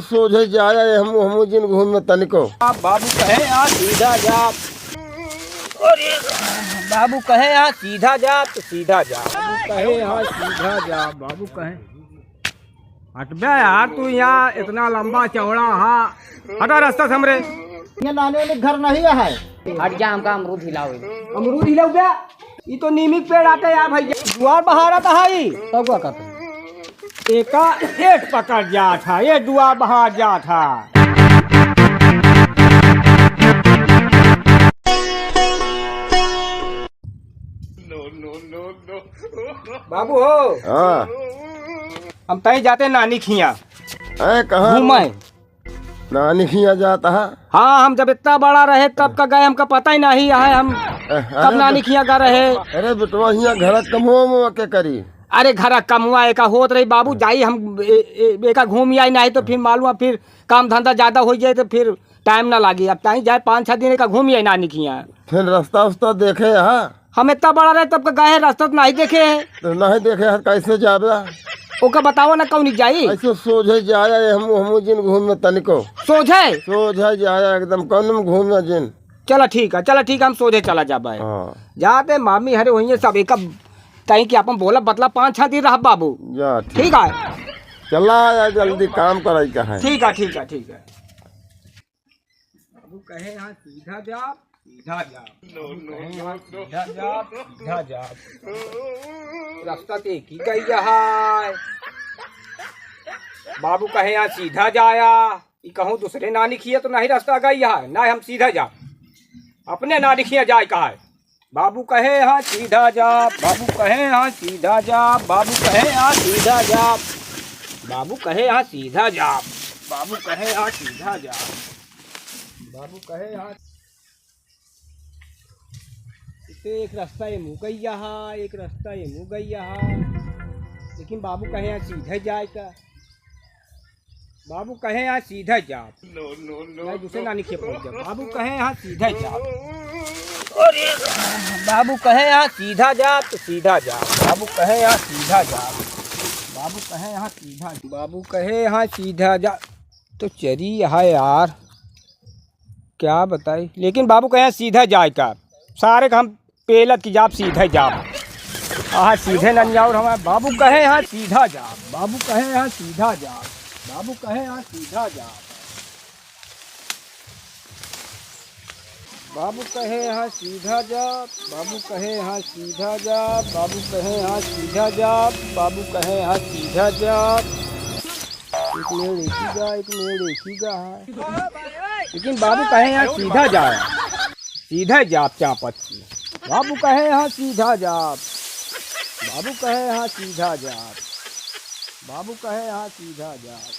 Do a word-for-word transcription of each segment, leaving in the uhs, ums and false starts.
सोझे जाया, ये हम, हम जिन घूम में तनिको। बाबू कहे यहाँ सीधा जा। अरे, बाबू कहे यहाँ सीधा जा, तो सीधा जा। बाबू कहे यहाँ सीधा जा, बाबू कहे। हट बे यार, तू यहाँ इतना लंबा चौड़ा हा, हटा रास्ता से हमरे। ये नाने वाले घर नहीं है। हट जा, हमका अमरूद हिलावे। अमरूद हिलाऊ बे? ई तो नीमी के पेड़ आटे यार भैया। दुआर बहारत है ई। तब का कहते? एका एक पकड़ जात है, ये दुआर बहार जात है। बाबू हो। हाँ। हम तहीं जाते नानी खिया। हैं, कहाँ? घूमे। नानी खिया जाता है? हाँ, हम जब इतना बड़ा रहे तब का गए, हमका पता ही नहीं है हम ए, कब अरे नानी बे-, खिया गा रहे। अरे बेटवा, हिया घर कमवा मवा के करी? अरे घर कमवा एका होत रही बाबू, जाई हम ए-, ए-, एका घूम आई, नहीं तो फिर मालूम है फिर काम धंधा ज्यादा हो जाए तो फिर टाइम ना लागी। अब ताई जाए पाँच छह दिन एका घूम आई नानी खिया। फिर रास्ता उस्ता देखे है? हम इतना बड़ा रहे तब का गए हैं, रास्ता तो नहीं देखे है। तो नहीं देखे है, कैसे जाबे? ओका बताओ ना कौन जाई। ऐसे सोझे जाया, ये हम, हम जिन घूम में तनिको। सोझे? सोझे जाया एकदम, कौन में घूम में जिन। चला ठीक है, चला ठीक है, हम सोझे चला जाबे। हाँ। जाते मामी हरे वहीं सब एक कहीं कि अपन बोला बतला पाँच छह दिन रह बाबू। जा ठीक। ठीक है। चला या जल्दी काम कराई का है। ठीक है, ठीक है, ठीक है। बाबू कहे यहाँ सीधा जा, सीधा जा। बाबू कहे यहाँ सीधा जा, सीधा जा। रास्ता तो एक ही गई है। बाबू कहे यहाँ सीधा जाया, ई कहूँ दूसरे नानी खिया तो नहीं रास्ता गई है, ना हम सीधा जा, अपने नानी खिया जाए कहा है। बाबू कहे यहाँ सीधा जा, बाबू कहे यहाँ सीधा जा, बाबू कहे यहाँ सीधा जा, बाबू कहे यहाँ सीधा जा, बाबू कहे यहाँ सीधा जा, बाबू कहे यहाँ। इते एक रास्ता ये मुँह गइया हा, एक रास्ता ये मुँह गइया हा, लेकिन बाबू कहे यहाँ सीधा जाए का। बाबू कहे यहाँ सीधा जा। No, no, no, नहीं, दूसरे no। नानी खेप हो गया। बाबू कहे यहाँ सीधा जा। अरे, बाबू कहे यहाँ सीधा जा, तो सीधा जा। बाबू कहे यहाँ सीधा जा। बाबू कहे यहाँ सीधा, बाबू कहे यहाँ सीधा जा। तो चरी है यार, क्या बताई, लेकिन बाबू कहे यहाँ सीधा जाए का। सारे का हम पेलत की जाब सीधे जाब। आहा, सीधे नंजाउर हमारे बाबू कहे यहाँ सीधा जाब, बाबू कहे यहाँ सीधा जाब, बाबू कहे यहाँ सीधा जाब। बाबू कहे यहाँ सीधा जाब, बाबू कहे यहाँ सीधा जाब, बाबू कहे यहाँ सीधा जाब, बाबू कहे यहाँ सीधा जाब। एक मेड़ एकी गा, एक मेड़ एकी गा है। लेकिन बाबू कहे यहाँ सीधा जाब, सीधा जाब चापत की। बाबू कहे यहाँ सीधा जाब, बाबू कहे यहाँ सीधा जाब, बाबू कहे यहाँ सीधा जाब,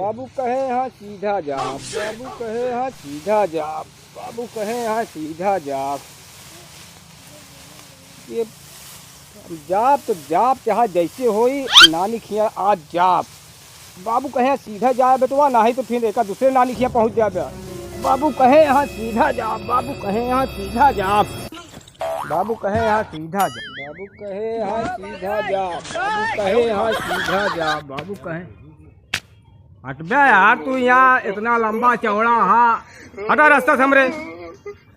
बाबू कहे यहाँ सीधा जाब, बाबू कहे यहाँ सीधा जाब, बाबू कहे यहाँ सीधा जाब। ये जाब तो जाब, चाहे जैसे होई, नानी खिया आज जाब। बाबू कहे सीधा जाए बेटवा, नाही तो फिर एका दूसरे नानी खिया पहुँच जाबे। बाबू कहे यहाँ सीधा जाब, बाबू कहे यहाँ सीधा जाब, बाबू कहे यहाँ सीधा जाब, बाबू कहे यहाँ सीधा जाब, बाबू कहे यहाँ सीधा जाब, बाबू कहे। हटबे यार, तू यहाँ इतना लंबा चौड़ा हा, हटा रास्ता से हमरे।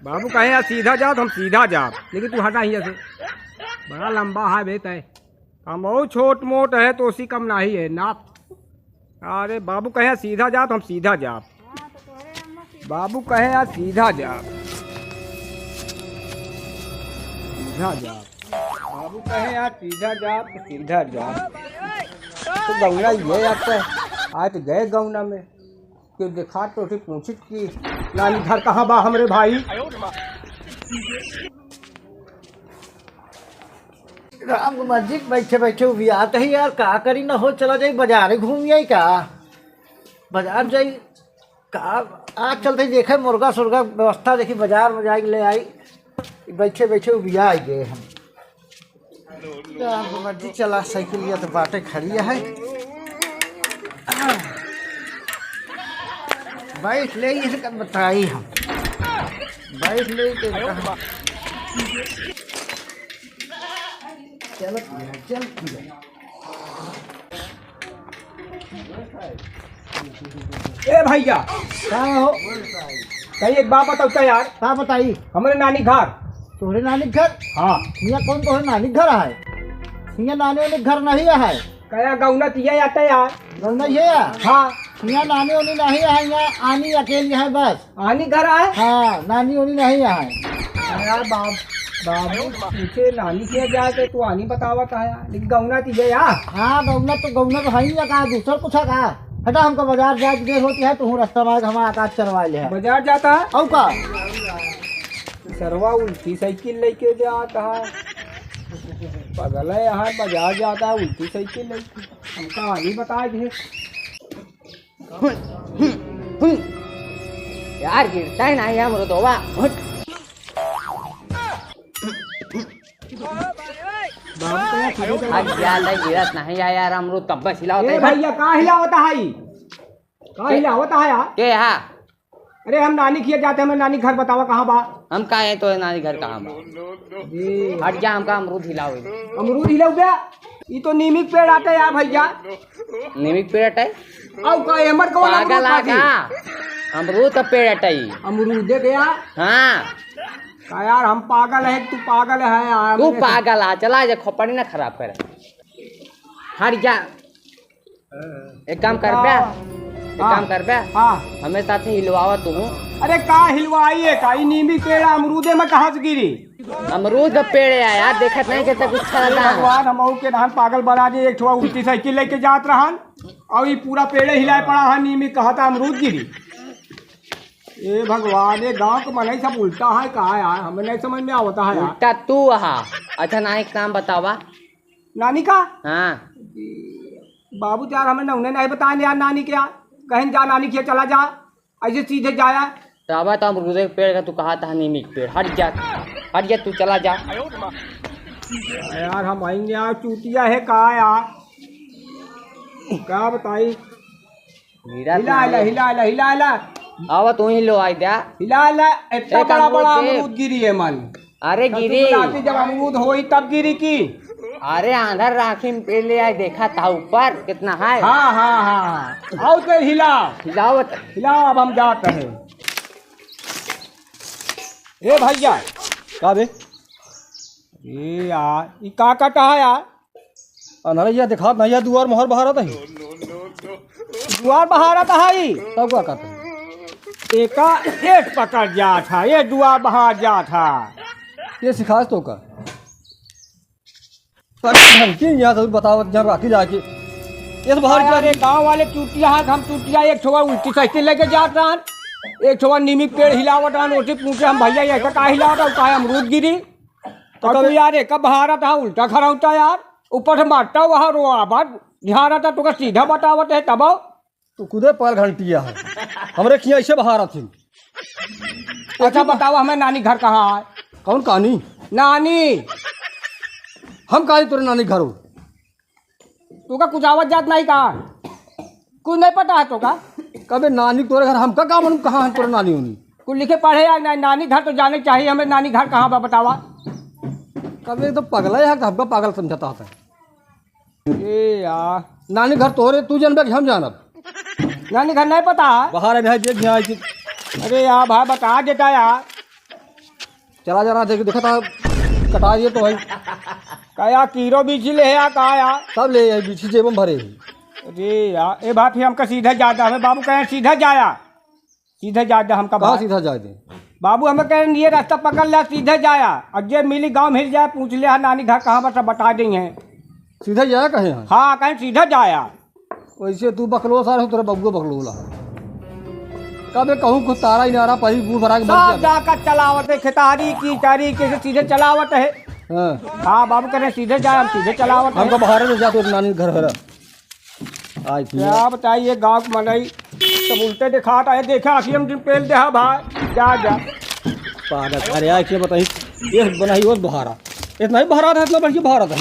बाबू कहे यहाँ सीधा जाब तो हम सीधा जाब, लेकिन तू हटा हियाँ से, बड़ा लंबा है बे तय। हम बहुत छोट मोट है तो उसी कम नाही है नाप। अरे बाबू कहे यहाँ सीधा जाब तो हम सीधा जाब। बाबू कहे यहाँ सीधा जाब, सीधा जाब। बाबू कहे यहाँ सीधा जाब तो सीधा जाब। तो गौना ये आता है, आज तो गए गौना में। के देखा तो उसे पूछित कि नानी घर कहाँ बा हमरे भाई? राम के मस्जिद बैठे बैठे उबियात ही यार, का करी ना हो, चला जाई बाजारे घूम आई का? बाजार जाई का? आज चलते देखे मुर्गा सुर्गा व्यवस्था देखी, बाजार में जाई ले आई। बैठे बैठे उबिया आई गए हम। राम के मर्जी चला, साइकिलिया तो बाटे खड़ी है। बैठ ले, इनका बताई हम। बैठ ले के कहा। चल, चल। ए भइया। का हो? कहीं एक बात बताओ तो यार। का बताई? हमरे नानी घर। तोहरे नानी घर? हाँ। हियाँ कौन तोहरे नानी घर है? हियाँ नानी वानी घर नहीं है। कया गौना तिया आता यार। गौना ये है? हाँ। हियाँ नानी वानी नहीं है, हियाँ आनी अकेली है बस। आनी घर है? हाँ, नानी वानी नहीं है। अरे बाप, बाबू, पीछे नानी के जाए तो तू आनी बतावत है यार। लेकिन गौना तिया यार। हाँ, गौना तो, गौना तो है ही है का, दूसर कुछ है का? हटा, हमको बाजार जाए के देर होती है, तू रास्ता में आके हमारा आकाश चलवा ले है। बाजार जाता है? और का? सरवा उल्टी साइकिल लेके जाता है। पगल है यार, बाजार जाता है उल्टी साइकिल लेके। हमका आनी बता दे। यार, गिरता है ना ये अमरूदवा। हट। बाबू, कहाँ खींचे चला? हट जा, ले, गिरत नहीं है यार, अमरूद तब बस हिलाओ ए तो। भइया, का हिलावत है ई? का के? हिलावत है यार? के हा? अरे, हम नानी किया जाते, हमें नानी घर बतावा कहाँ बा? हम का है तो नानी घर कहाँ बा? ए। हट जा, हमका अमरूद हिलाओ। अमरूद हिलाओ बे? ई तो नीमी के पेड़ आटे यार भइया। नीमी के पेड़ आटे? अउ का एमर कौन पागल अमरूद आ खाती? का? अमरूद का पेड़ आटे ई। अमरूदे के यार? हाँ। का यार, हम पागल है कि तू पागल है यार? तू हमने पागल आ, चला जा, खोपड़ी ना खराब कर। हट जा। एक काम कर बे, हाँ। एक काम कर बे। हाँ। हमें साथ ही हिलवावा तू। अरे का हिलवाई है का? ई नीमी पेड़ अमरूदे में कहाँ से गिरी? अमरूद का पेड़ है यार, देखत नहीं कैसे कुछ हे छलता है। भगवान, हम के रहन पागल बना दे, एक ठो उल्टी साइकिल लेके जात रहन और ये पूरा पेड़ हिलाए पड़ा है, नीमी कहता अमरूद गिरी। ए भगवान, ये गांव के मनई सब उल्टा है का यार, हमें नहीं समझ में आवता है यार। उल्टा तू हा। अच्छा, नानी के नाम बतावा। नानी का? हाँ। बाबू यार, हमें नौने नहीं बताए यार नानी के यार। कहीं जा नानी के चला जा, ऐसे सीधे जाया। तो अब तो अमरूदे के पेड़ का तू कहा था नीमी के पेड़, हट जा, हट जा, तू चला जा। यार हम आएंगे यार, चूतिया है का यार, का बताई? गिरा हिला तू। हिला, हिला हिला, हिला हिला। आवा तू ही लो आई द्या। हिला हिला, इतना एक बड़ा अमरूद बड़ा दे। अमरूद गिरी है मन। अरे तो गिरी। तू बताती जब अमरूद होई तब गिरी की? अरे आंधर राखी में पहले आए देखा था ऊपर कितना है। हाँ, हाँ, हाँ, हाँ। आओ तो हिला। हिलावत। हिला, अब हम जात हैं। ए भइया। का बे? ए यार, ई का कटा है यार? अनरैया देखात नहीं है, दुआर मोहर बहारत है। दुआर बहारत है ई? तब का करत है? एका एक पकड़ जात है, ये दुआर बहार जात है। ये सिखास तो का? अरे धमकी यहाँ से बतावत, यहाँ राखी जाके। ये तो बाहर अरे क्या? गाँव वाले चूतिया है, हम चूतिया एक ठो उल्टी साइकिल लेके जात रहन, एक ठो नीमी पेड़ हिलावत रहन, ओसे पूछे हम, "भइया, ये का हिलावत है?" कहा, "अमरूद गिरी।" तो और तू कब यार, एक बहारत है, उल्टा खड़ा होता यार। ऊपर से मारता वहाँ रो आवाज, झारा था, तुका सीधा बतावत है तब। तू खुदे पाल घंटिया है। हमरे खिया ऐसे बहारत है। अच्छा बताओ, हमें नानी घर कहाँ है? कौन कहानी? नानी। हम कहा तोरे नानी घर हो? तुका कुछ आवत जात नहीं का? कुछ नहीं पता है तुका? कबे नानी तोरे घर, हमका का मालूम कहाँ है तोरे नानी होनी? कुछ लिखे पढ़े या ना-, नानी घर तो जाने चाहिए हमें, नानी घर कहाँ बा बतावा? कबे तो पगला है, हमका पागल समझता है। ए यार। नानी घर तोरे, तू जानबे कि हम जानब? नानी घर नहीं पता है? बाहर है भाई, देख यहाँ आइके। अरे यार भाई, बता देता यार। चला जाना, देख, देखा था, कटा दिए तो भाई। का यार, कीरो बीछी ले है या का यार? सब ले है, बीछी जेब में भरे है। अरे यार, ए भाई, फिर हमका सीधा जाता है, बाबू कहे सीधा जाया। सीधे जाए दे हमका कहाँ बाहर। सीधा जाए दे? बाबू हमें कहे, "ये रास्ता पकड़ ले, सीधे जाया, और जे मिली गाँव मिल जाए, पूछ ले, हाँ, नानी घर कहाँ बा, सब बता देंगे।" सीधे जाया कहे हैं? हाँ, कहे सीधे जाया। वैसे तू बकलो सार हो, तेरा बबुआ बकलो ला। कबे कहूँ कुछ तारा ही नारा पही बूढ़ भरा के मर सब गया। जाकर चलावत है, खेतारी की तारी के से सीधे चलावत है। हाँ। हाँ, बाबू कहे सीधे जाए, हम सीधे चलावत है। हमका बाहर ले जा, तो नानी घर हरा। आई थी। क्या बताइए, गाँव के मनई सब उल्टे दिखात है, देखा आखिर हम दिन पेल दे, हाँ भाई, जा, जा। पागल, अरे यार, क्या बताई, ये बनाई वो बहारा, इतना ही बहारा था, इतना बढ़िया बहारा था।